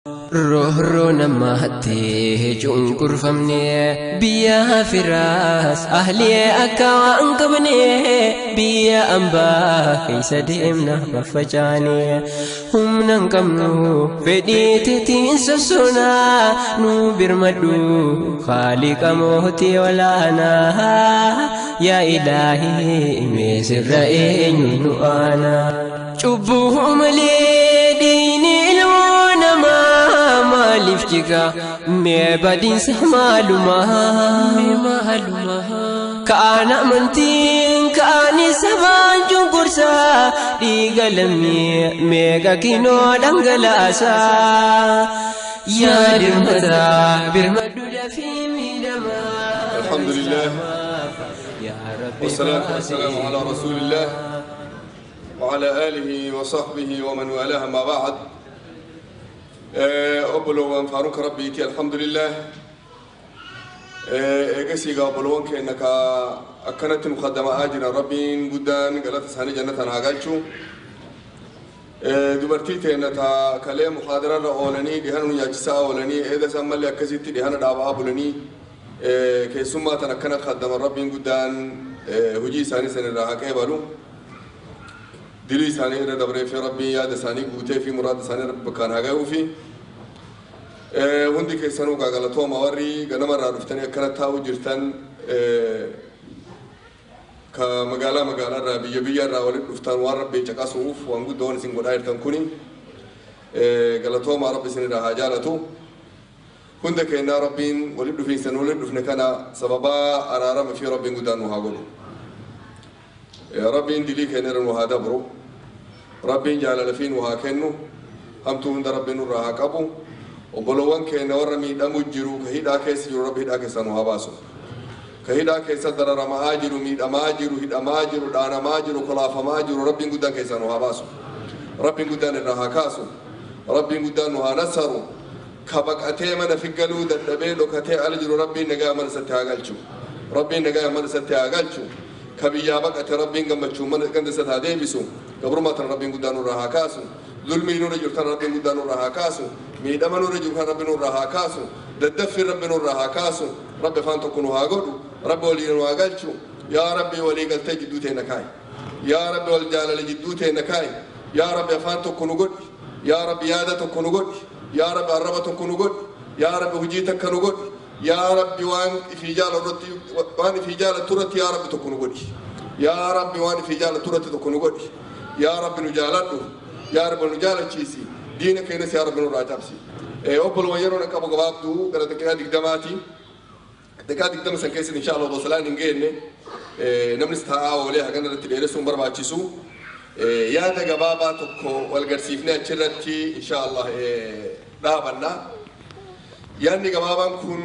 Roorroo namaatti cunqurfamne, biyya firaas ahli akka waan qabne, biyya ambaa keessa deemna faffacaane. Humna hin qabnu, fedhii teetiin sossoonaa, nu birmadhu Khaaliqa mootii olaanaa. Yaa Ilaahii, mee sirra eenyu nu aanaa? Cubbuu malee dhiigni ilmoo namaa maaliif jiga? Mee badiinsa maalumaa? Kaan amantiin, kaan sabaan cunqursaa, dhiiga lammii meeqa kinoo dhangalaasaa. Yaa dirmataa, birmadhu dafii miidhamaa. الحمد لله والصلاة والسلام على رسول الله وعلى آله وصحبه ومن والاه، ما بعد. Obbolowwan, faaruun rabbiiti, alhamdulillah. Eegasiigaa obbolowwan keenya ka akkanatti muqaddama'aa jiran, Rabbiin guddaan galata isaanii jannatan haa galchu. Dubartii teenya ta kalee muxaadararra oolanii, dhihana nu nyaachisaa oolanii, eega isaan mallee akkasitti dhihana dhaaba'aa bulanii, keessummaa tan akkana qaddaman, Rabbiin guddaan hojii isaanii san irraa haa qeebalu. Dilii isaanii irra dabree fi Rabbiin yaada isaanii guutee fi muraada isaanii Rabbi bakkaan haa ga'uu fi hundi keessanuu galatooma. Warri ganamarraa dhuftanii akkana taa'uu jirtan, ka magaalaa magaalaarraa, biyya biyyarraa walitti dhuftan, waan Rabbii caqasuuf waan guddaa waan isin godhaa jirtan kuni, galatooma, Rabbi isinirraa haa jaalatu. Hunda keenyaa Rabbiin walitti dhufiinsan walitti dhufne kana sababaa araarama fi Rabbiin guddaan nu haa godhu. Rabbiin dilii keenya irra nu haa dabru. Rabbiin jaalala fi nu haa kennu. Hamtuu hunda Rabbiin nurraa haa qabu. Obbolowwan keenya warra miidhamu jiru, ka hidhaa keessa jiru, Rabbi hidhaa keessaa nu haa baasu. Ka hidhaa keessa dararamaa jiru, miidhamaa jiru, hidhamaa jiru, dhaanamaa jiru, kolaafamaa jiru, Rabbiin guddaan keessaa nu haa baasu. Rabbiin guddaan irraa haa kaasu. Rabbiin guddaan nu haa nasaru. Ka baqatee mana figgaluu dadhabee dhokatee ala jiru, Rabbiin nagaa mana isatti haa galchu. Rabbiin nagaa mana isatti haa galchu. Ka biyyaa baqate, Rabbiin gammachuu mana ganda isatti haa deebisu. Gabrummaa tana Rabbiin guddaan nurraa haa kaasu. Zulmii nurra jiru tana Rabbiin guddaan nurraa haa kaasu. Miidhama nurra jiru kana Rabbi nurraa haa kaasu. Daddaffii Rabbi nurraa haa kaasu. Rabbi afaan tokko nu haa godhu. Rabbi walii nu haa galchu. Yaa Rabbi, walii galtee jidduu teenya kaa'i. Yaa Rabbi, wal jaalala jidduu teenya kaa'i. Yaa Rabbi, afaan tokko nu godhi. Yaa Rabbi, yaada tokko nu godhi. Yaa Rabbi, arraba tokko nu godhi. Yaa Rabbi, hojii takka nu godhi. Yaa Rabbi, waan ifii jaalattu, waan ifii jaalattu irratti, yaa Rabbi, tokko nu godhi. Yaa Rabbi, waan ifii jaalattu irratti tokko nu godhi. Yaa Rabbi, nu jaaladhu. Yaa Rabbi, nu jaalachiisi. Diina keenyas, yaa Rabbi, nurraa cabsi. Obbolowwan, yeroo na qabu gabaabduu gara daqiiqaa 20ti. Daqiiqaa 20 san keessatti, insha Allah, obbo Salaan hin geenne, namnis taa'aa oolee hagan irratti dheeressuun barbaachisu. Yaada gabaabaa tokko wal garsiifnee achirratti, insha Allah, dhaabanna. Yaadni gabaabaan kun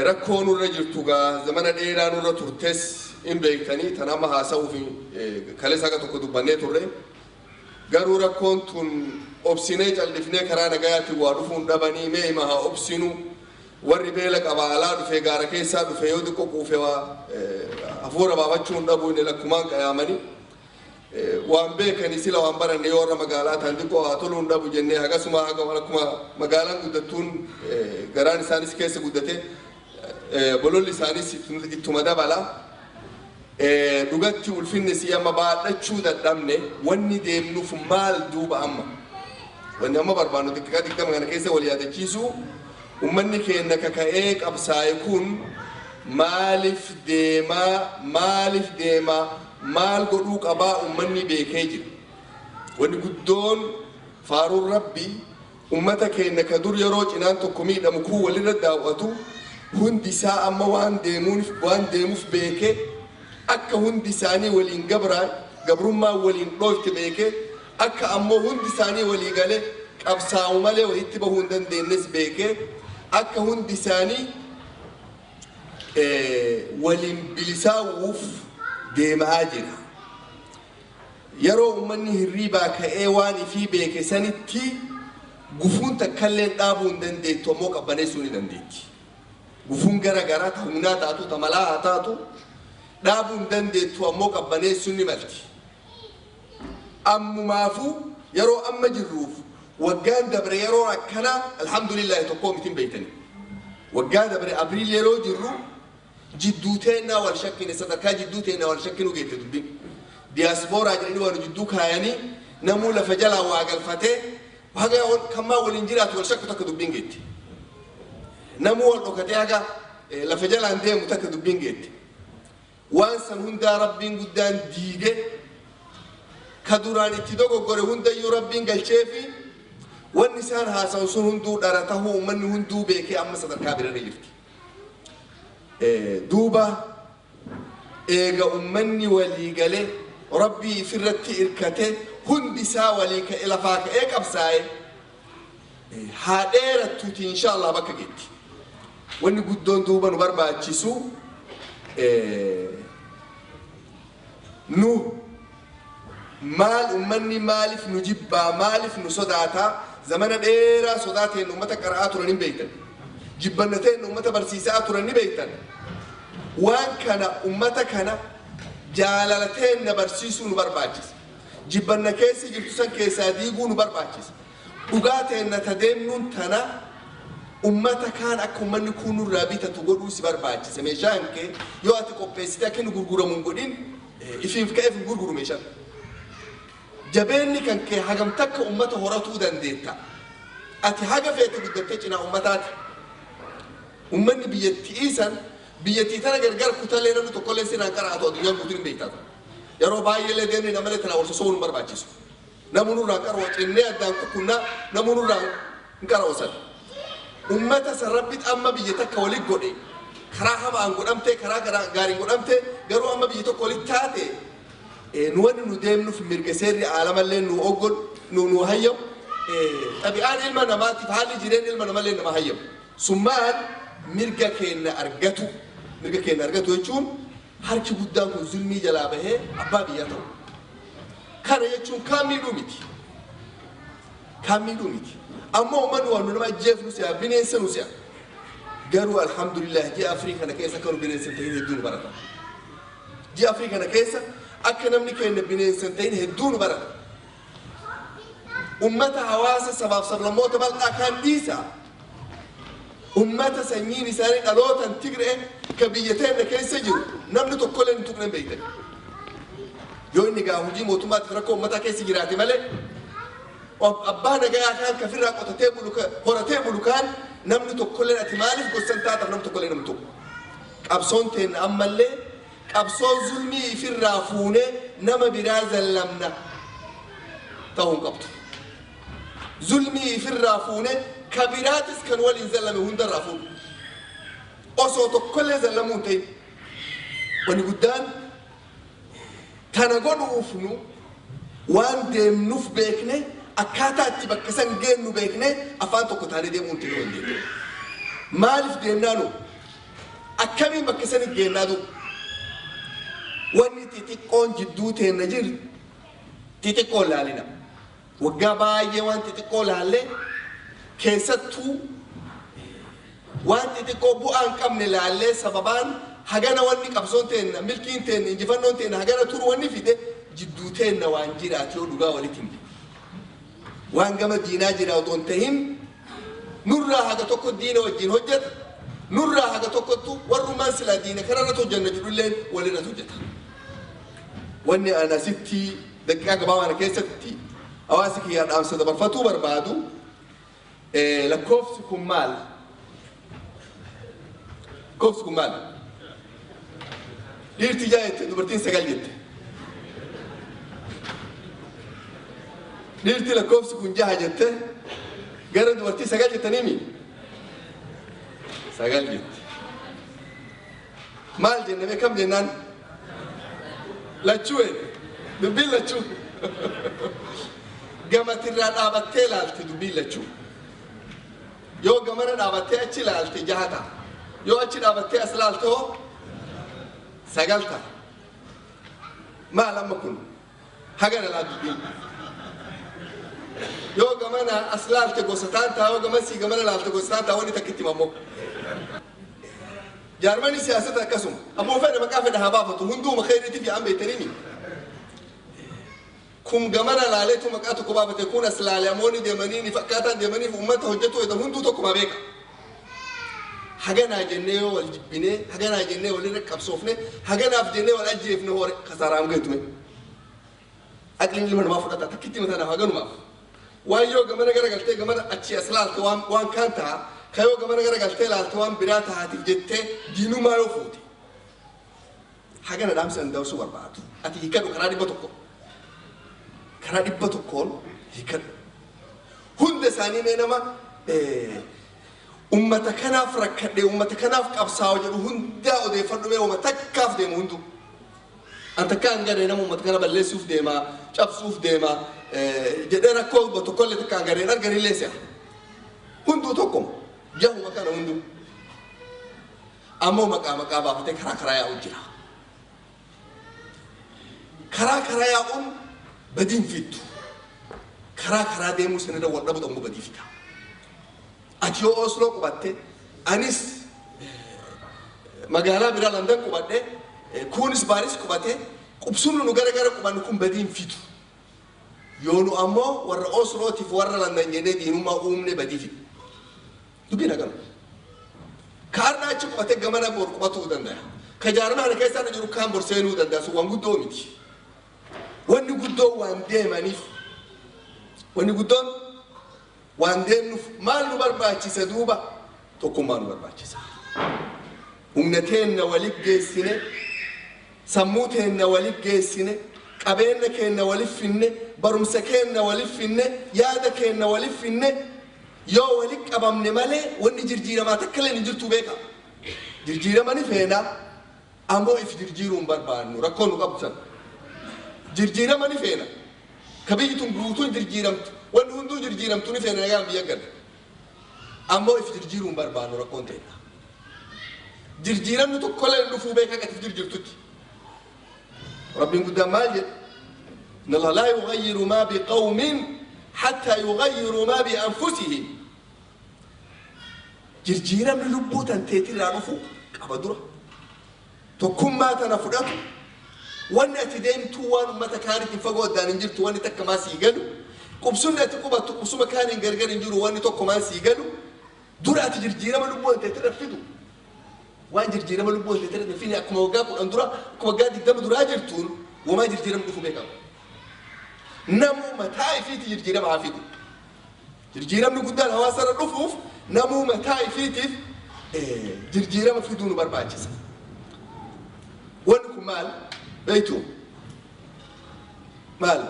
rakkoo nurra jirtu gaa zamana dheeraa nurra turtes hin beektanii, tan amma haasa'uuf kaleessa haga tokko dubbannee turre. Garuu rakkoon tun obsinee callifnee karaa nagayaatiin waa dhufuun dhabanii, mee hima haa obsinu. Warri beela qaba alaa dhufee, gaara keessaa dhufe, yoo xiqqoo quufe waa hafuura baafachuu hin dhabu, inni lakkumaan qayaamanii. Waan beekanii sila waan baranne, yoo warra magaalaa ta'an xiqqoo haa toluu hin dhabu jennee, hagasuma haga akkuma magaalaan guddattuun garaan isaanis keessa guddate, bololli isaanis ittuma dabala. Dhugatti ulfinni si amma baadhachuu dadhabne. Wanni deemnuuf maal duuba? Amma wanni amma barbaannu daqiiqaa 20 kana keessa wal yaadachiisu, ummanni keenya kaka'ee qabsaa'e kun maaliif deemaa, maaliif deemaa, maal godhuu qabaa, ummanni beekee jira. Wanni guddoon faaruun Rabbi ummata keenya ka dur yeroo cinaan tokko miidhamu kun walirra daawwatu, hundi isaa amma waan deemuuf, waan deemuuf beekee, akka hundi isaanii waliin gabraan gabrummaa waliin dhoofte beekee, akka ammoo hundi isaanii walii galee qabsaa'u malee walitti bahuu hin dandeenyes beekee, akka hundi isaanii waliin bilisaa'uuf deemaa jira. Yeroo uummanni hirriibaa ka'ee waan ifii beeke sanitti, gufuun takkallee dhaabuu hin dandeettu, ammoo qabbaneessuu ni dandeetti. Gufuun gara garaa ta humnaa taatu, ta malaa haa taatu, dhaabuu hin dandeettu, ammoo qabbaneessuu ni malti. Ammumaafuu yeroo amma jirruuf Waggaan dabre yeroo akkanaa alhamdulillahi tokkoo mitin beeytani. Waggaa dabre Abriil yeroo jirru jidduu teennaa wal shakkine, sadarkaa jidduu teennaa wal shakkinu geette dubbiin. Diyaaspooraa jedhanii waan jidduu kaayanii namuu lafa jalaa waa galfatee haga kammaa waliin jiraatu wal shakku takka dubbiin geette. Namuu wal dhokatee haga lafa jalaan deemu takka dubbiin geette. Waan san hundaa Rabbiin guddaan diige, ka duraan itti dogoggore hundayyuu Rabbiin galcheefi, wanni isaan haasawu sun hunduu dhara tahuu ummanni hunduu beekee amma sadarkaa birarra jirti. Duuba eega ummanni walii galee Rabbii ifirratti irkate, hundi isaa walii ka'e, lafaa ka'ee qabsaa'e, haa dheerattuuti insha Allah bakka geetti. Wanni guddoon duuba nu barbaachisu, nu maal, ummanni maaliif nu jibbaa, maaliif nu sodaataa? Zamana dheeraa sodaa ta'een ummata qara'aa turan hin beektan. Jibbanna ta'een ummata barsiisaa turan ni beektan. Waan kana ummata kana jaalala ta'een na barsiisuu nu barbaachisa. Jibbanna keessa jirtu san keessaa diiguu nu barbaachisa. Dhugaa ta'een na tadeemnuun tana ummata kaan akka ummanni kun nurraa bitatu godhuu si barbaachisa. Meeshaan kee yoo ati qopheessite akka inni gurguramu hin godhin, ifiif ka'eef hin gurguru meeshaan. Jabeenni kan kee hagam takka ummata horatuu dandeetta. Ati haga feete guddattee cinaa ummataati. Ummanni biyyattii san biyyattii tana gargar kutalee namni tokkollee sirnaan qara'atu addunyaan guutuun hin beektaa. Yeroo baay'eellee deemne namalee tanaa wal sosobuun hin barbaachisu. Namni nurraan qaroo cinnee addaan kukkunnaa, namni nurraan hin qara'u san. Ummata san Rabbi amma biyya takka walit godhe, karaa hamaan godhamte, karaa gaariin godhamte, garuu amma biyya tokko walit taate. Nu wanni nu deemnuuf mirga seerri aalamallee nu oggol nu hayyamu, xabi'aan ilma namaatiif haalli jireenya ilma namallee nama hayyamu sun maal? Mirga keenya argatu. Mirga keenya argatu jechuun harki guddaan kun zulmii jalaa bahee abbaa biyyaa ta'u. Kana jechuun kaan miidhuu miti, kaan miidhuu miti. Ammoo uummanni waan nu nama ajjeefnu si'a, bineensa nu si'a. Garuu alhamdulillah ji'a Afirii kana keessa akka nu bineensa hin ta'in hedduu nu barata. Ji'a Afirii kana keessa akka namni keenya bineensa hin ta'in hedduu nu barata. Ummata hawaasa sabaaf sablammoota bal'aa kaan dhiisa, ummata sanyiin isaanii dhalootan Tigree ka biyya teenya keessa jiru namni tokkollee hin tuqne hin beektan. Yoo inni gaa hojii mootummaatiif rakkoo ummataa keessa jiraate malee, abbaa nagayaa kaan kafirraa qotatee bulu, horatee bulu kaan namni tokkollee ati maaliif gossan taataaf namni tokkollee namni tokko. Qabsoon teenna ammallee qabsoo zulmii ifirraa fuunee nama biraa zallamna ta'uu hin qabdu. Zulmii ifirraa fuunee ka biraatis kan waliin zallame hundarraa fuudhu. Osoo tokkollee zallamuu hin ta'in. Wanni guddaan tana godhuuf nu waan deemnuuf beekne, akkaataa itti bakka san geennu beekne, afaan tokko taanee deemuu hin ta'uu dandeenya. Maaliif deemnaa nu? Akkamiin bakka sanitti geennaa du? Wanni xixiqqoon jidduu teenna jiru xixiqqoon laalina. Waggaa baay'ee waan xixiqqoo laallee, keessattuu waan xixiqqoo bu'aa hin qabne laallee, sababaan hagana wanni qabsoon teenna, milkiin teenna, injifannoon teenna hagana turu wanni fide jidduu teenna waan jiraatu yoo dhugaa walitti himne. Waan gama diinaa jira otoo hin tahin, nurraa haga tokko diina wajjin hojjeta, nurraa haga tokkottu warrummaan silaa diina kanarratti hojjanna jedhulleen walirratti hojjeta. Wanni ana asitti daqiiqaa gabaabaa kana keessatti hawaasa kiyyaa dhaamsa dabarfatuu barbaadu, lakkoofsi kun maal? Lakkoofsi kun maal? Dhiirti 6 jette, dubartiin 9 jette. Dhiirti lakkoofsi kun 6 jette, gara dubartii 9 jettaniimi? 9 jette. Maal jenne kam jennaan? Lachuu eenyu? Dubbiin lachuu. Gamatirraa dhaabattee laalte dubbiin lachuu. Yoo gamana dhaabattee achi laalte 6 ta'a. Yoo achi dhaabattee as laalte hoo 9 ta'a. Maal amma kun? Hagana laa dubbiin. Yoo gamana as laalte gosa taan ta'a, yoo gamasii gamana laalte gosa taan ta'a, wanni takkitti ammoo. Jaarmanii siyaasata akkasuma. Ammoo fedha maqaa fedha haa baafatu, hunduuma kheyriitiif yaa'an beektaniimi. Kun gamana laaleetu maqaa tokko baafate, kun as laale amoonni deemanii ni fakkaataan deemaniif uummata hojjetu jedhan hunduu tokkuma beeka. Haganaa jennee yoo wal jibbinee, haganaa jennee walirra qabsoofne, haganaaf jennee wal ajjeefne, hore kasaaraan geetume. Aqliin ilma namaa fudhata takkitti mataa haganumaaf. Waan yoo gamana garagaltee gamana achii as laalte waan kaan ta'a, ka yoo gamana garagaltee laalte waan biraa tahaatiif jettee diinummaa yoo fuute. Hagana dhaamsa hin dabarsuu barbaadu. Ati hiikadhu karaa 100. Karaa 100n hiikadhu. Hunda isaanii mee nama ummata kanaaf rakkadhe, ummata kanaaf qabsaa'u jedhu hundaa odeeffadhu mee ummata takkaaf deemu hundu. An takka hin garee nama ummata kana balleessuuf deema, cabsuuf deema jedhee rakkoo tokkollee takka hin gareen arganillee si'a. Hunduu tokkoma. Jahuma kana hunduu. Ammoo maqaa maqaa baafatee karaa karaa yaa'u jira. Karaa karaa yaa'uun badiin fiddu. Karaa karaa deemuu sanirra wal dhabu ammoo badii fida. Ati yoo Osloo qubatte, anis magaalaa biraa London qubadhe, kunis Paaris qubate, qubsumni nu gara gara qubannu kun badiin fidu. Yoo nu ammoo warra Oslootiif warra London jennee diinummaa uumne badii fidu. Dubbiin hagam. Kaarna achi qubatee gamana bor qubatuu danda'a. Ka jaarmaa kana keessaa jiru kaan bor seenuu danda'a. Sun waan guddoo miti. Wanni guddoo waan deemaniif. Wanni guddoon waan deemnuuf maal nu barbaachisa duuba? Tokkummaa nu barbaachisa. Humna teenna walit geessine, sammuu teenna walit geessine, qabeenya keenna walit finne, barumsa keenna walit finne, yaada keenna walit finne, yoo walit qabamne malee wanni jirjiiramaa takka illee hin jirtu beeka. Jirjiirama ni feena, ammoo if jirjiiruu hin barbaannu, rakkoo nu qabdu sana. Jirjiirama ni feena. Ka biyyi tun guutuun jirjiiramtu, wanni hunduu jirjiiramtu ni feena nagaan biyya gala. Ammoo if jirjiiruu hin barbaannu rakkoon teenna. Jirjiiramni tokkollee hin dhufuu beeka akka if jirjiirtutti. Rabbiin guddaan maal jedhe? إن الله لا يغير ما بقوم حتى يغيروا ما بأنفسهم. Jirjiiramni lubbuu tanteetirraa dhufu qaba dura. Tokkummaa tana fudhatu. Wanni ati deemtuu waan uummata kaanitiin fagoo addaan hin jirtu wanni takka maa sii galu. Qubsumni ati qubattu qubsuma kaaniin gargar hin jiru wanni tokko maan sii galu. Dura ati jirjiirama lubbuu tanteetirra fidu. Waan jirjiirama lubbuu tanteetirra hin fine akkuma waggaa 10 dura, akkuma waggaa 20 duraa jirtuun wamaa jirjiirama dhufu beekama. Namuu mataa ifiiti jirjiirama haa fidu. Jirjiiramni guddaan hawaasarra dhufuuf namuu mataa ifiitiif jirjiirama fiduu nu barbaachisa. Wanni kun maal? Beektu? Maal?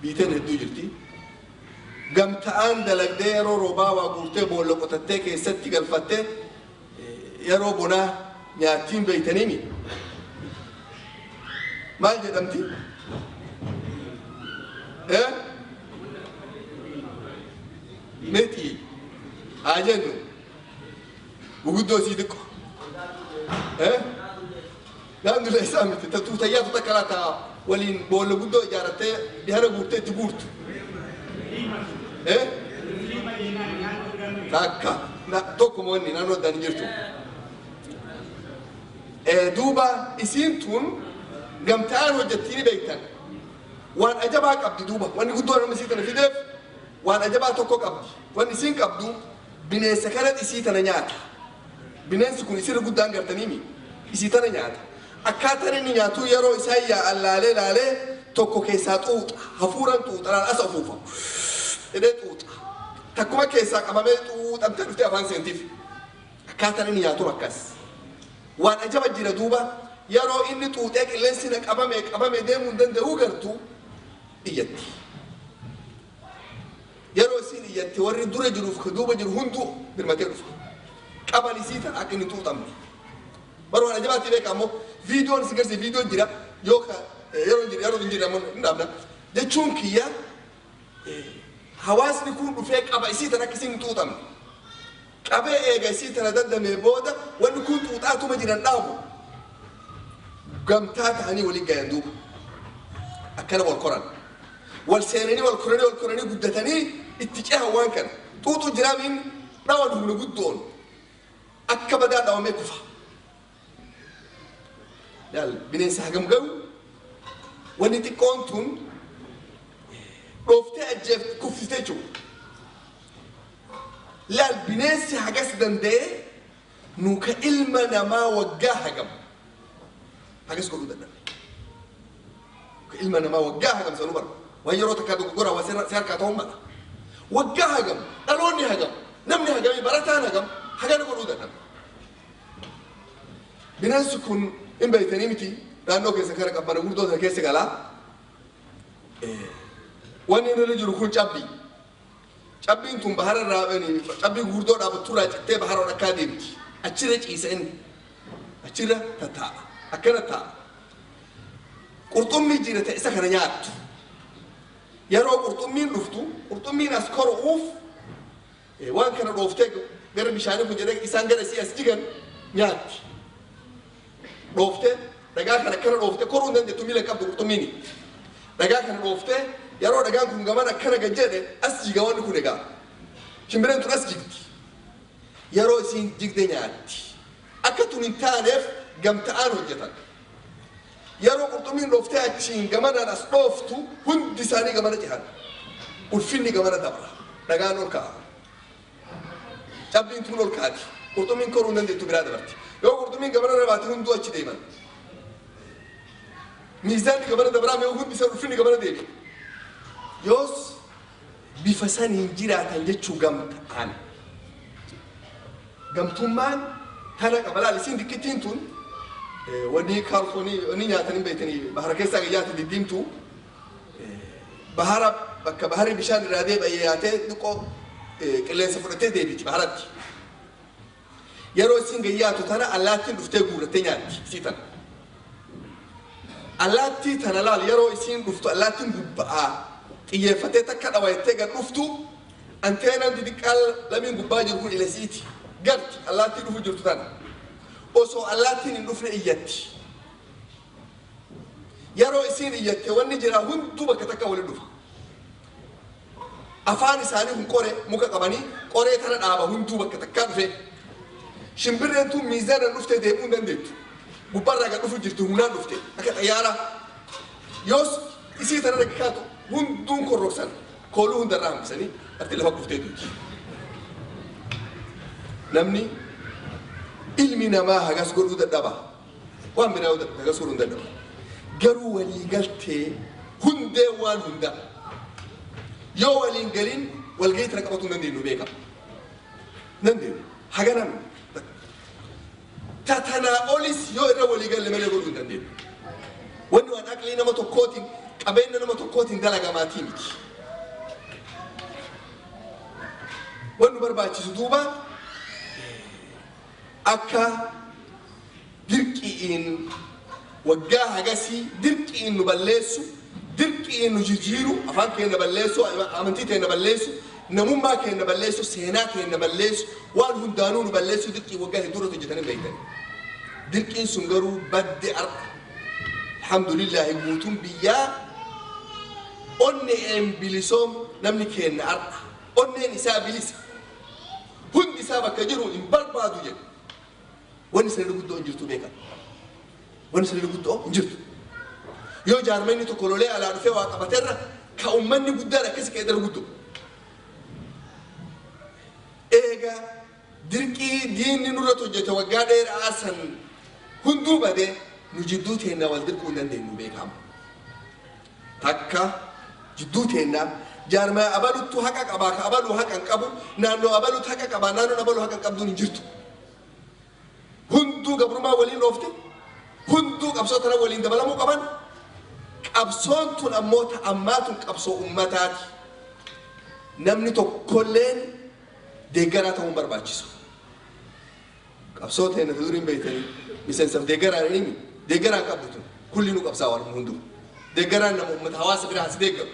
Biiteen hedduu jirti. Gamta'aan dalagdee yeroo roobaa waa guurtee boolla qotattee keessatti galfattee yeroo bonaa nyaattiin beeytaniimi. Maal jedhamti? Miti. Haa jennu. Guguddoo isii xiqqo. Gaandulee isaa miti. Tuutayyaatu takka laata waliin boolla guddoo ijaarrattee dhihana guurtee itti guurtu. Takka. Tokkuma wanni naannoo addaan hin jirtu. Duuba isiin tun gamtaan hojjettii ni beektan. Waan ajabaa qabdi duuba. Wanni guddoo namni isii tana fideef waan ajabaa tokko qabdi. Wanni isiin qabdu bineensa kanatti isii tana nyaata. Bineensi kun isirra guddaan gartaniimi. Isii tana nyaata. Akkaataan inni nyaatu yeroo isaan yaa'an laalee laalee tokko keessaa xuuxa. Hafuuraan xuuxa laal as afuufa. Jedhee xuuxa. Takkuma keessaa qabamee xuuxamtee dhuftee afaan seentiif. Akkaataan inni nyaatu akkas. Waan ajaba jira duuba yeroo inni xuuxee qilleensi na qabame qabame deemuu hin danda'uu gartuu iyyatti. Yeroo isiin iyyatti warri dura jiruuf ka duuba jiru hunduu birmatee dhufa. Qaban isii tana akka inni xuuxamne. Bara waan ajabaatti beeka ammoo viidiyoon si garsiise viidiyoon jira yoo ka yeroo hin jirre yeroo hin jirre ammoo hin dhaabna. Jechuun kiyya hawaasni kun dhufee qaba isii tana akka isiin hin xuuxamne. Qabee eega isii tana daddamee booda wanni kun xuuxaatuma jiran dhaabu. Gamtaa ta'anii waliin gayan duuba. Akkana wal koran. Wal seenanii wal koranii wal koranii guddatanii itti cehan waan kana. Xuuxuu jiraamiin dhawan humna guddoon akka badaa dhawamee kufa. Yaal bineensa hagam gahu wanni xiqqoon tun Dhooftee ajjeef kuffistee jechuudha. Laal bineensi hagas danda'ee nu ka ilma namaa waggaa hagam hagas godhuu dadhabe. Ka ilma namaa waggaa hagam sanuu bara waan yeroo takkaa dogoggora waa si harkaa ta'uu mala. Waggaa hagam dhaloonni hagam namni hagamii barataan hagam hagana godhuu dadhabe. Bineensi kun hin beektanii miti naannoo keessa kara qabbana gurguddoo sana keessa galaa. Wanni inni irra jiru kun cabbii. Cabbiin tun bahara irraa cabbii gurguddoo dhaabbattu irraa cittee bahara odhakkaa deemti. Achirra ciisa inni. Achirra tattaa'a. Akkana taa'a. Qurxummii jira ta'e isa kana nyaattu. Yeroo qurxummiin dhuftu qurxummiin as koru'uuf waan kana dhooftee gara bishaanii kun jedhee isaan gara isii as jigan nyaatti. Dhooftee dhagaa kana akkana dhooftee koruu hin dandeettu miila qabdu qurxummiini. Dhagaa kana dhooftee yeroo dhagaan kun gaman akkana gad jedhe as jiga wanni kun egaa. Shimbireen tun as jigdi. Yeroo isiin jigde nyaatti. Akka tun hin taaneef gamta'aan hojjetan. Yeroo qurxummiin dhooftee achiin gamanaan as dhooftu hundi isaanii gamana cehan. Ulfinni gamana dabra. Dhagaan ol ka'a. Cabbiin tun ol kaati. Qurxummiin koruu hin dandeettu biraa dabarti. Yoo qurxummiin gamana irra baate hunduu achi deeman. Miizaanni gamana dabraa mee hundi isaa ulfinni gamana deebi'a. Yoos bifa saniin jiraatan jechuu gamtaan. Gamtummaan tana qaba laal isiin dikkittiin tun wanni kaalfoonii wanni nyaatan hin beektanii bahara keessaa gayyaati diddiimtuu bahara bakka baharri bishaan irraa deebi'e yaatee xiqqoo qilleensa fudhatee deebiti baharatti. Yeroo isiin gayyaatu tana allaattiin dhuftee guurrattee nyaatti isii tana. Allaattii tana laal yeroo isiin dhuftu allaattiin gubba'aa xiyyeeffatee takka dhawayettee gad dhuftu anteenaan didiqqaan lamiin gubbaa jiru kun ilasiiti. Garti allaattii dhufu jirtu tana. Osoo allaattiin hin dhufne iyyatti. Yeroo isiin iyyatte wanni jira hunduu bakka takka waliin dhufa. Afaan isaanii kun qoree muka qabanii qoree tana dhaaba hunduu bakka takkaa dhufe. Shimbirreen tun miizaanaan dhuftee deebi'uu hin dandeettu. Gubbaarraa gad dhufu jirti humnaan dhufte akka xayyaaraa. Yoos isii tana rakkaatu hunduun korroksan kooluu hundarraa hambisanii ati lafa kuftee duuti. Namni ilmi namaa hagas godhuu dadhaba. Waan biraa hagas godhuu hin dadhaba. Garuu walii galtee hundee waan hundaa. Yoo waliin galiin walgahii tana qabatuu hin dandeenyu beeka. Dandeenyu. Haganam. Tatanaa olis yoo irra walii galle malee godhuu hin dandeenyu. Wanni waan aqlii nama tokkootiin qabeenya nama tokkootiin dalagamaatii miti. Wanni barbaachisu duuba akka dirqiin waggaa hagasii dirqiin nu balleessu, dirqiin nu jijjiiru, afaan keenya balleessu, amantii keenya balleessu, namummaa keenya balleessu, seenaa keenya balleessu, waan hundaanuu nu balleessu dirqii waggaa hedduu irratti hojjetanii beektan. Dirqiin sun garuu badde arga. Alhamdulillaahi guutuun biyyaa onneen bilisoom namni keenya arga. Onneen isaa bilisa. Hundi isaa bakka jiru hin barbaadu jedhe. Wanni sanirra guddoo hin jirtu beekan. Wanni sanirra guddoo hin jirtu. Yoo jaarmanni tokko lolee alaa dhufee waa qabateerra ka uummanni guddaan akkasi ka'e irra guddoo. Eega dirqii diinni nurratti hojjete waggaa dheeraa san hunduu badee nu jidduu teennaa wal dirquu hin dandeenyu beekama. Takka jidduu teennaa jaarmaya abaluttu haqa qabaa ka abaluu haqa hin qabu naannoo abalutti haqa qabaa naannoon abaluu haqa hin qabduun hin jirtu. Hunduu gabrummaa waliin dhoofte hunduu qabsoo tana waliin dabalamuu qaban qabsoon tun ammoo ta'ammaa tun qabsoo ummataati. Namni tokkolleen deeggaraa ta'uu hin barbaachisu. Qabsoo teenya ta duriin beektanii miseensaaf deeggaraan hin himi deeggaraan qabdu tun kulli nu qabsaa waan hunduu. Deeggaraan nama ummata hawaasa biraa has deeggaru.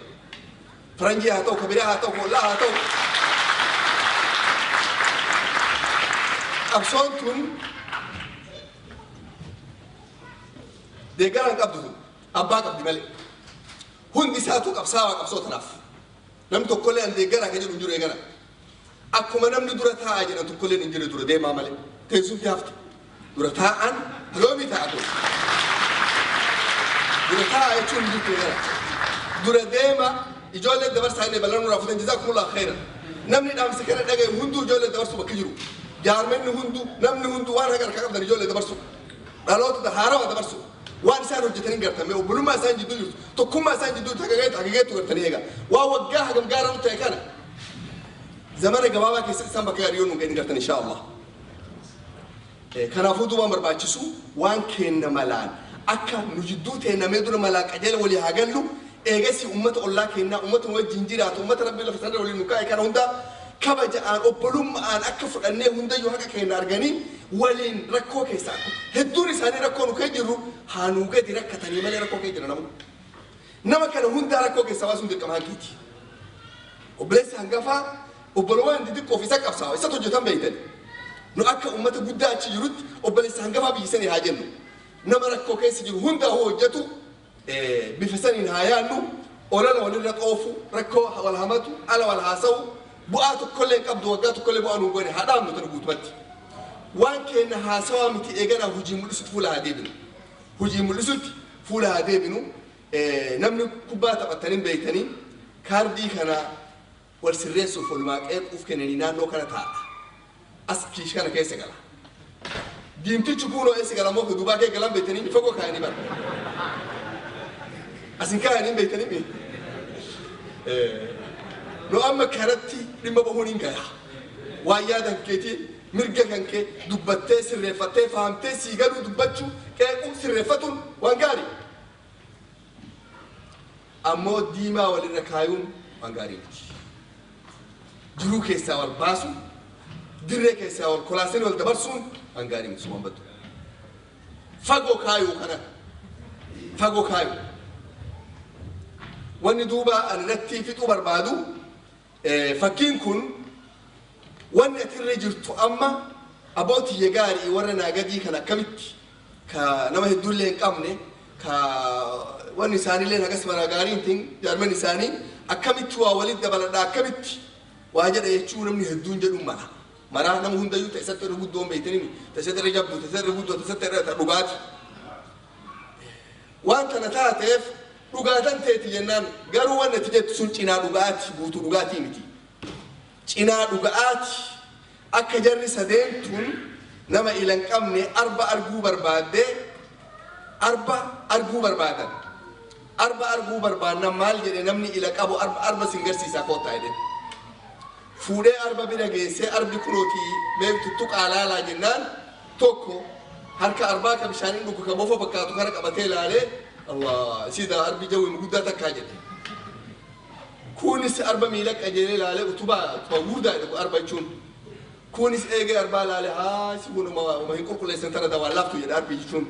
Faranjii haa ta'u, kabiraa haa ta'u, hollaa haa ta'u. Qabsoon tun deeggaraan qabdu tun abbaa qabdi malee. Hundi isaatu qabsaawaa qabsoo tanaaf. Namni tokkollee an deeggaraa kan jedhu hin jiru eegala. Akkuma namni dura taa'aa jedhan tokkolleen hin jiru dura deemaa malee. Teessumti hafte. Dura taa'an loomii taa'a kun. Dura taa'aa jechuun hin jirtu eegala. Dura deema Ijoollee dabarsaa inni bal'aan nurraa fuutan jazaakumullahu khairan. Namni dhaamsa kana dhagaye hunduu ijoollee dabarsuu bakka jiru. Jaarmenni hunduu namni hunduu waan haga harkaa qabdan ijoollee dabarsu. Dhaloota haarawaa dabarsu. Waan isaan hojjetanii gartame obbolummaa isaan jidduu jirtu tokkummaa isaan jidduu jirtu hagageetu gartanii eega. Waa waggaa hagam gaara nu ta'e kana zamana gabaabaa keessatti isaan bakka gaarii yoo nu ga'in gartan insha Allah. Kanaafuu duuba barbaachisu waan kenna malaan akka nu jidduu teennamee dura malaa qajeela walii haa gallu eegasi ummata ollaa kennaa ummata wajjin jiraatu ummata rabbi lafa sanarra waliin nu kaa'e kana hundaa kabaja'aan obbolummaan akka fudhannee hundayyuu haqa keenya arganii waliin rakkoo keessa hedduun isaanii rakkoo nu kee jirru haa nuu gadi rakkatanii malee rakkoo kee jira namu. Nama kana hundaa rakkoo keessaa baasuun dirqama hankiiti. Obboleessi hangafaa obbolowwan xixiqqoof isa qabsaa'a isatu hojjetan beeytani. Nu akka ummata guddaa achi jirutti obboleessa hangafaa biyya sanii haa jennu. Nama rakkoo keessa jiru hundaa hoo hojjetu bifa saniin haa yaannu olala walirra xoofu rakkoo wal hamatu ala wal haasa'u bu'aa tokkollee hin qabdu waggaa tokkollee bu'aa nuun goone haa dhaabnu tana guutumatti. Waan keenya haasawaa miti eeganaa hojii mul'isutti fuula haa deebinu. Hojii mul'isutti fuula haa deebinu. Namni kubbaa taphatanii beektanii kaardii kana wal sirreessuuf walumaa qeequuf kennanii naannoo kana taa'a. As kiish kana keessa gala. Diimtichi kunoo eessa gala moo duubaa kee galan beektanii fagoo kaayanii bara. Asin kaayanii beektanii nu amma kanatti dhimma bahuun hin gaya. Waan yaadan keetii mirga kan kee dubbattee sirreeffattee fahamtee sii galuu dubbachuu qeequu sirreeffatuun waan gaarii. Ammoo diimaa walirra kaayuun waan gaarii miti. Jiruu keessaa wal baasu dirree keessaa wal kolaasanii wal dabarsuun waan gaarii miti waan baddu. Fagoo kaayuu kana fagoo kaayuu. Wanni duuba ani irratti fixuu barbaadu fakkiin kun wanni atirra jirtu amma abbootii gaarii warra naagadii kan akkamitti ka nama hedduullee hin qabne ka wanni isaaniillee hagas mara gaarii hin ta'in jaarman isaanii akkamitti waa walitti dabaladha akkamitti waa jedha jechuu namni hedduun jedhu mala. Maraa nama hundayyuu ta'e irra guddoon beeytanii ta'e irra jabdu ta'e irra guddoo ta'e irra dhugaati. Waan kana taateef dhugaatan teeti jennaan garuu wanni ati jettu sun cinaa dhugaati guutuu dhugaatii miti. Cinaa dhugaati akka jarri sadeen tun nama ila hin qabne arba arguu barbaaddee arba arguu barbaadan. Arba arguu barbaannan maal jedhe namni ila qabu arba sin garsiisaa koottaa jedhe. Fuudhee arba bira geessee arbi kunootii mee tuttuqaa laalaa jennaan tokko harka arbaa ka bishaaniin dhugu ka bofa fakkaatu kana qabatee laalee Allah sida arbi jawwi guddaa takkaa jedhe. Kunis arba miila qajeelee laalee utubaa utubaa guddaa jedhu arba jechuun. Kunis eegee arbaa laalee haa si kun uma hin qulqulleessan tana dawaan laaftu jedhe arbi jechuun.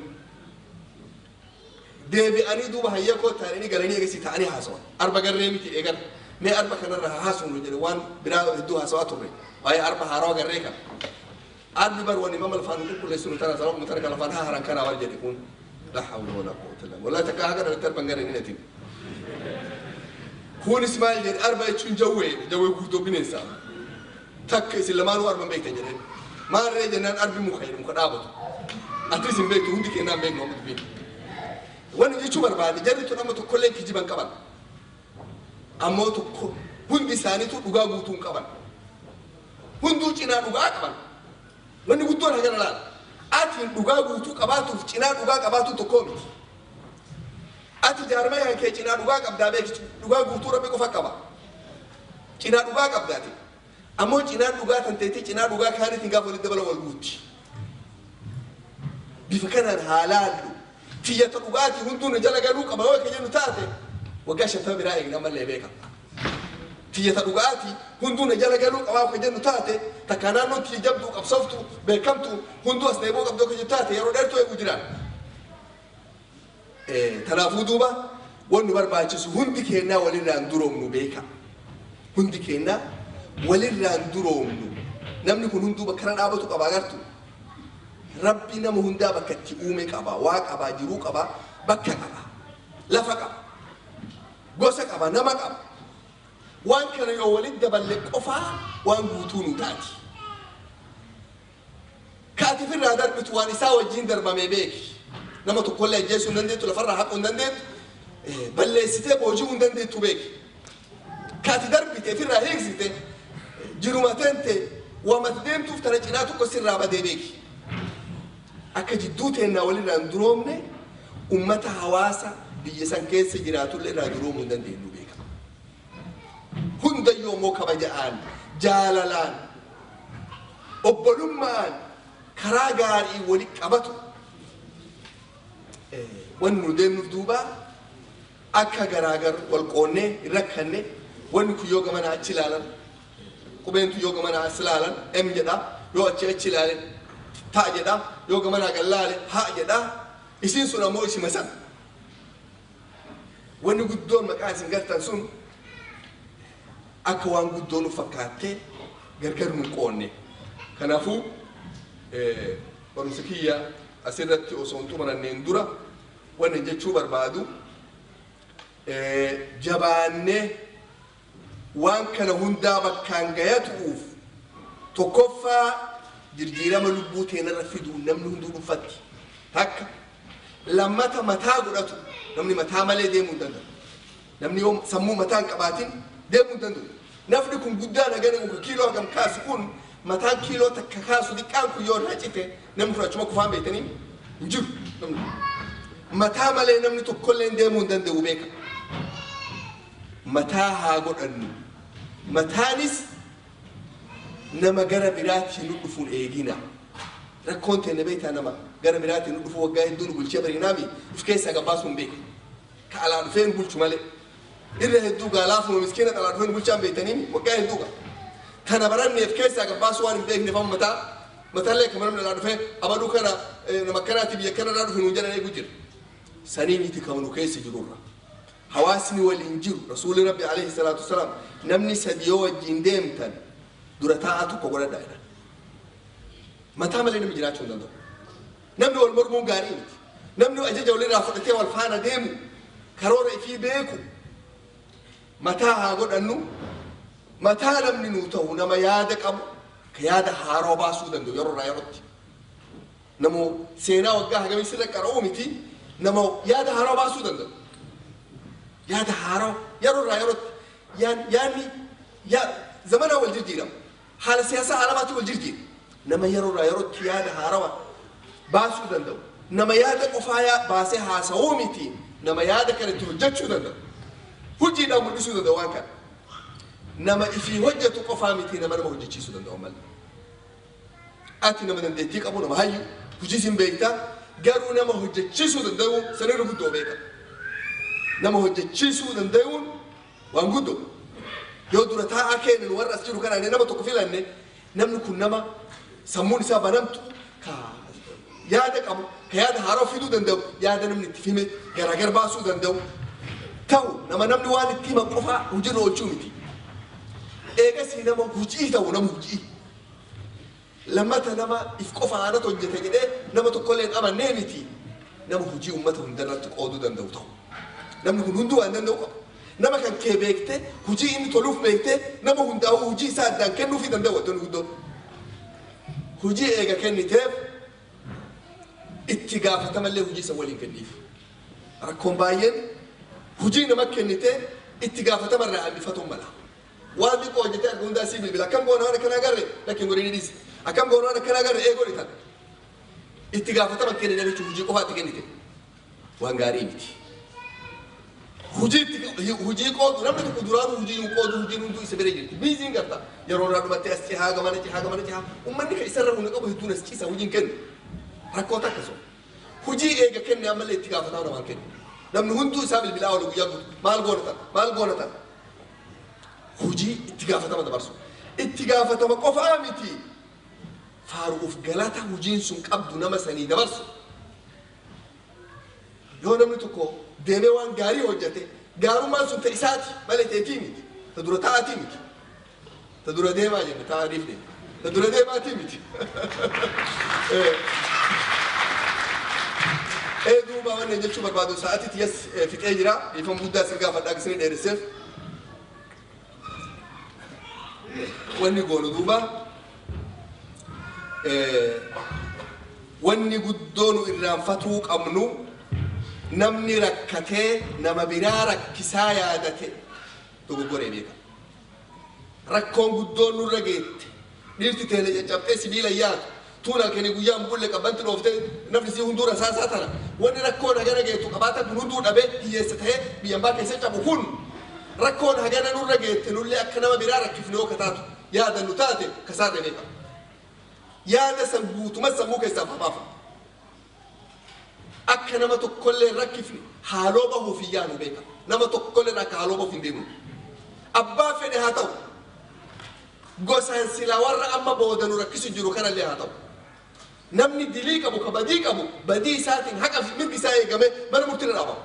Deebi'anii duuba hayya koo taa'anii galanii eegasii ta'anii haasawan. Arba garree miti eegan. Mee arba kanarra haa haasofnu jedhe waan biraa hedduu haasawaa turre. Waa'ee arba haarawaa garree kana. Arbi bar wani mama lafaan qulqulleessinu tana sababa tana kan lafaan haaran kana wal jedhe kun. La hawla wala quwwata illa billah. Wallahi takka haga dhalatti arban garee ni natin. Kunis maal jedhe arba jechuun jawwee jawwee guutuu bineensa. Takka isin lamaanuu arban beektan jedheen. Maal ree jennaan arbi muka jedhu muka dhaabatu. Ati isin beektu hundi kennaan beeknu amma dubbiin. Wanni jechuu barbaade jarri tun amma tokkollee kijiban qaban. Ammoo tokko hundi isaaniitu dhugaa guutuu hin qaban. Hunduu cinaa dhugaa qaban. Wanni guddoon hagana laala. Ati dhugaa guutuu qabaatuuf cinaa dhugaa qabaatuun tokkoo miti. Ati jaarmaya kee cinaa dhugaa qabdaa beeki dhugaa guutuu rabbi qofa qaba. Cinaa dhugaa qabdaati. Ammoo cinaa dhugaa tan teetii cinaa dhugaa kaaniitiin gaafa walitti dabala wal guutti. Bifa kanaan haa laallu. Tiyyata dhugaatii hunduu nu jala galuu qaba yoo jennu taate waggaa 50 biraa eegna mallee beeka. Tiyyata dhugaatii hunduu nu jala galuu qaba yoo jennu taate takka naannoon tiyya jabduu qabsooftu beekamtu hunduu as deebi'uu qabdu yoo jennu taate yeroo dheertuu eeguu jiraan. Kanaafuu duuba wanni barbaachisu hundi keenyaa walirraan duroomnu beeka. Hundi keenyaa walirraan duroomnu. Namni kun hunduu bakka kana dhaabatu qaba agartu. Rabbi nama hundaa bakka itti uume qaba, waa qaba, jiruu qaba, bakka qaba, lafa qaba, gosa qaba, nama qaba. Waan kana yoo walitti daballe qofaa waan guutuu nu taati. Kaati firraa darbitu waan isaa wajjin darbame beeki. Nama tokkollee ajjeesuu hin dandeettu, lafarraa haquu hin dandeettu, balleessitee booji'uu hin dandeettu beeki. Kaati darbite ofirraa hiiksite jiruma teente waamati deemtuuf tana cinaa tokko sirraa badee beeki. Akka jidduu teennaa walirraa hin duroomne ummata hawaasa biyya san keessa jiraatullee irraa duroomuu hin dandeenyu beeka. Hundayyuu immoo kabaja'aan jaalalaan obbolummaan karaa gaarii walitti qabatu. Wanni nu deemnuuf duuba akka garaagar wal qoonnee hin rakkanne. Wanni kun yoo gamanaa achi ilaalan qubeentu yoo gamanaa as ilaalan M jedha, yoo achi achi ilaalen ta jedha, yoo gamanaa gad laale ha jedha. Isiin sun ammoo isima san. Wanni guddoon maqaa isin gartan sun akka waan guddoo nu fakkaattee gargar nu qoonne. Kanaafuu barumsa kiyya asirratti osoo hin xumuranneen dura wanni jechuu barbaadu jabaannee waan kana hundaa bakkaan gayatuuf tokkoffaa jijjiirama lubbuu teenarra fiduu namni hunduu dhuunfatti takka. Lammata mataa godhatu, namni mataa malee deemuu hin danda'u. Namni yoo sammuu mataa hin qabaatin deemuu hin danda'u. Nafni kun guddaan hagana kun kiiloo hagam kaasu kun mataan kiiloo takka kaasu xiqqaan kun yoo irraa cite namni kun achuma kufaan beektanii hin jiru. Namni mataa malee namni tokkollee deemuu hin danda'u beeka. Mataa haa godhannu. Mataanis nama gara biraatiin nu dhufuun eegina. Rakkoon teenne beektaa nama gara biraatiin nu dhufu waggaa hedduu nu bulchee bariinaami if keessaa gabbaasuu hin beeku. Ka alaa dhufee nu bulchu malee. Irra hedduu gaalaafuma miskiina alaa dhufee nu bulchaan beektanii waggaa hedduu gaa. Tana baranneef keessaa gabbaasuu waan hin beekneef amma mataa mataallee kan namni alaa dhufee abaduu kana nama akkanaati biyya kanarraa dhufe nuun jedhan eeguu jira. Sanii miti kan nu keessa jirurra. Hawaasni waliin jiru Rasuulli Rabbi alayhi salaatu wasalaam namni sadi yoo wajjin deemtan dura taa'aa tokko godhadhaa jedhan. Mataa malee namni jiraachuu hin danda'u. Namni wal mormuun gaarii miti. Namni ajaja walirraa fudhatee wal faana deemu karoora ifii beeku mataa haa godhannu. Mataa namni nuu ta'u nama yaada qabu ka yaada haaroo baasuu danda'u yeroo irraa yerootti. Nama seenaa waggaa hagamii sirra qara'uu miti, nama yaada haaroo baasuu danda'u. Yaada haaroo yeroo irraa yerootti yaadni zamanaa wal jijjiirama. Haala siyaasaa alamaatti wal jijjiira. Nama yeroo irraa yerootti yaada haarawaa baasuu danda'u. Nama yaada qofaa baasee haasa'uu miti, nama yaada kana itti hojjechuu danda'u. Hojiidhaan mul'isuu danda'u waan kana. Nama ifii hojjetu qofaa miti, nama nama hojjechiisuu danda'u malee. Ati nama dandeettii qabu, nama hayyu, hojii sin beektaa, garuu nama hojjechiisuu danda'u sanirra guddoo beeka. Nama hojjechiisuu danda'uun waan guddoo. Yoo dura taa'aa kennu warra as jiru kanaan nama tokko filanne, namni kun nama sammuun isaa banamtu ka yaada qabu, ka yaada haaroo fiduu danda'u, yaada namni itti hime garaagar baasuu danda'u ta'u, nama namni waan itti himan qofaa hojiirra oolchuu miti. Eegasii nama hojii ta'u, nama hojii. Lammata nama if qofa aanatu hojjete jedhee nama tokkollee hin amannee miti, nama hojii uummata hundarratti qooduu danda'u ta'u. Namni kun hunduu waan danda'u qaba. Nama kan kee beektee hojii inni toluuf beektee nama hundaa'uu hojii isaa addaan kennuufii danda'u wantoonni guddoon. Hojii eega kenniteef itti gaafatamallee hojii isa waliin kenniif. Rakkoon baay'een hojii nama kennitee itti gaafatamarraa hambifatuun mala. Waan xiqqoo hojjetee argu hundaa sii bilbila. Akkam goona waan akkana agarre lakkiin godhanii dhiisi. Akkam goona waan akkana agarre ee godhi tan. Itti gaafatama kennine jechuun hojii qofaa itti kennite. Waan gaarii miti. Hojii qoodu namni tokko duraanuu hojii hin qoodu, hojiin hunduu isa bira jirti. Biiziin garta. Yeroo irraa dhumattee as cihaa gamana cihaa gamana cihaa. Uummanni kan isarra humna qabu hedduun as ciisa hojiin kennu. Rakkoo takka sun. Hojii eega kenne ammallee itti gaafatama namaan kennu. Namni hunduu isaa bilbilaa oolu guyyaa guutuu. Maal goona tan? Maal goona tan? Hojii itti gaafatama dabarsu. Itti gaafatama qofaa miti. Faaruuf galata hojiin sun qabdu nama sanii dabarsu. Yoo namni tokko deemee waan gaarii hojjete gaarummaan sun ta isaati malee teetii miti. Ta dura taa'atii miti. Ta dura deemaa jenne taa'aa dhiifne. Ta dura deemaatii miti. Duuba wannan jechuu barbaadu sa'aatii tiyyas fixee jira. Dhiifama guddaa isin gaafadhaa isin dheeresseef. Wanni goonu duuba wanni guddoo nu irraanfatuu qabnu namni rakkatee nama biraa rakkisaa yaadate dogoggoree beeka. Rakkoon guddoon nurra geette, dhiirti teele caccabxee sibiila yaatu tuun halkanii guyyaan bulle qabbanti dhooftee nafni sii hunduu rasaasaa tana. Wanni rakkoon hagana geettu qabaatan kun hunduu dhabee hiyyeessa ta'ee biyyan baa keessa cabu kun, rakkoon hagana nurra geette, nullee akka nama biraa rakkifne yoo kataatu yaadannu taate kasaarre beeka. Yaada san guutuma sammuu keessaa habaafa. Akka nama tokkollee rakkifne haaloo bahuuf hin yaanu beeka. Nama tokkollee akka haaloo bahuuf hin deemu. Abbaa fedhe haa ta'u, gosaan silaa warra amma booda nu rakkisu jiru kanallee haa ta'u. Namni dilii qabu, ka badii qabu, badii isaatiin haqa fi mirgi isaa eegame mana murtiirra dhaabama.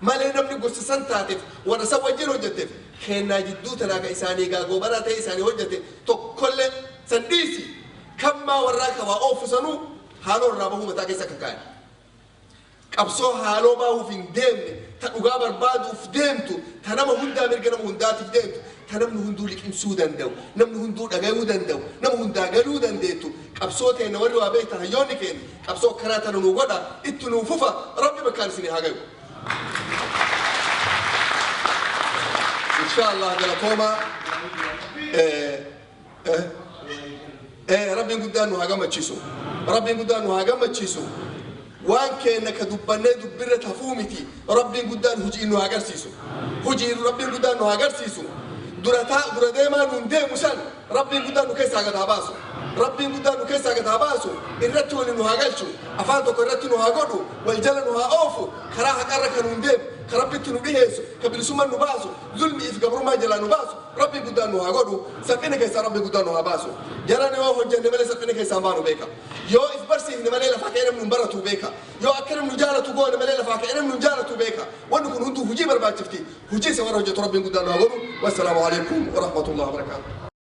Malee namni gosa san taateef, warra san wajjin hojjetteef, kennaa jidduu tanaa ka isaanii goobanaa ta'e isaanii hojjete tokkollee san dhiisi. Kammaa warraa ka waa oofu sanuu haaloo irraa bahuu mataa keessa akka kaa'e. Qabsoo haaloo bahuuf hin deemne, ta dhugaa barbaaduuf deemtu, ta nama hundaa mirga nama hundaatiif deemtu, ta namni hunduu liqimsuu danda'u, namni hunduu dhagayuu danda'u, nama hundaa galuu dandeettu. Qabsoo teenna warri waa beektan, hayyoonni keenya, qabsoo akkanaa tana nuu godha, itti nuu fufa, Rabbi bakkaan isinii haa gayu. Insha Allah, galatooma. Rabbiin guddaan nu haa gammachiisu. Rabbiin guddaan nu haa gammachiisu. Waan keenya ka dubbannee dubbirra tafuu miti. Rabbiin guddaan hujii nu haa agarsiisu. Hujii Rabbiin guddaan nu haa agarsiisu. Dura dura deemaa nuun deemu san Rabbiin guddaan nu keessaa gad haa baasu. Rabbiin guddaan nu keessaa gad haa baasu. Irratti wali nu haa galchu. Afaan tokko irratti nu haa godhu. Wal jala nu haa oofu. Karaa haqarra kan nuun deemu, ka Rabbitti nu dhiheessu, ka bilisummaan nu baasu, zulmii fi gabrummaa jalaa nu baasu Rabbiin guddaan nu haa godhu. Salphina keessaa Rabbiin guddaan nu haa baasu. Jarana yoo hojjenne malee salphina keessaa baanu beeka. Yoo if barsiifne malee lafaa ka'ee namni nu baratu beeka. Yoo akka namni nu jaalatu goone malee lafaa ka'ee namni nu jaalatu beeka. Wanni kun hunduu hujii barbaachifti. Hujii isa warra hojjetu Rabbiin guddaan nu haa godhu. Wassalaamu alaikum warahmatullahi wabarakaatuh.